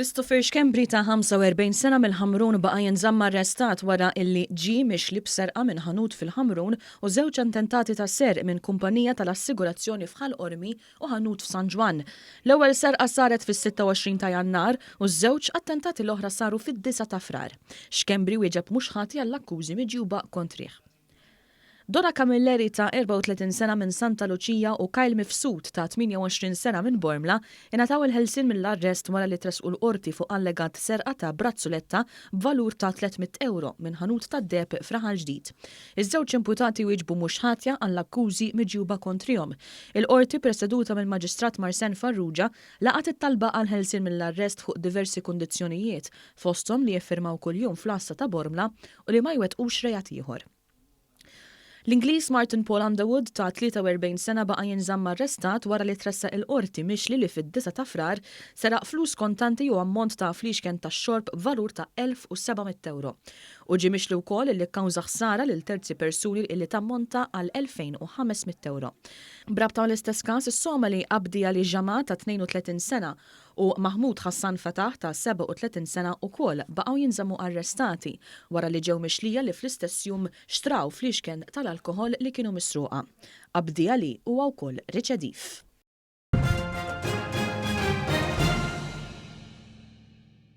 Christopher Schembri ta' 45 sena mill-Ħamrun baqa' jinżamm arrestat wara illi ġie mixli b'serqa minn ħanut fil-Ħamrun u żewġ attentati ta' serq minn kumpanija tal-assigurazzjoni f'Ħal Qormi u ħanut f'San Ġwann. L-ewwel serqa saret fis-26 ta' Jannar u ż-żewġ attentati l-oħra saru fid-disgħa ta' Frar. Schembri wieġeb mhux ħati għall-akkużi miġjuba kontrih. Dora Camilleri ta' 34 sena minn Santa Luċija u Kyle Mifsud ta' 28 sena minn Bormla ingħataw il-ħelsien mill-arrest wara li tressqu l-Qorti fuq allegat serqa ta' brazzuletta b'valur ta' 300 ewro minn ħanut tad-deheb f'Raħal Ġdid. Iż-żewġ imputati wieġbu mhux ħatja għall-akkużi miġjuba kontrihom. Il-Qorti preseduta mill-Maġistrat Marsen Farrugia laqgħet it-talba għall-ħelsien mill-arrest fuq diversi kundizzjonijiet fosthom li jiffirmaw kuljum fl-għassa ta' Bormla u li ma jwettqux reat ieħor. L-Ingliż Martin Paul Underwood ta' 43 sena baqa' jinżamm arrestat wara li tressaq il-Qorti mixli li fid-disgħa ta' Frar seraq flus kontanti u ammont ta' fliexken tax-xorb b'valur ta' 1,700 ewro. Hu ġie mixli wkoll li kkawża ħsara lil terzi persuni li tammonta għal 2,500 ewro. B'rabta mal-istess każ, is-Somali Abdi Ali Jama ta' 32 sena u Mahmoud Hassan Fatah ta' 37 sena ukoll baqgħu jinżammu arrestati wara li ġew mixlija li fl-istess jum xtraw fliexken tal-alkoħol li kienu misruqa. Abdi Ali huwa wkoll riċediv.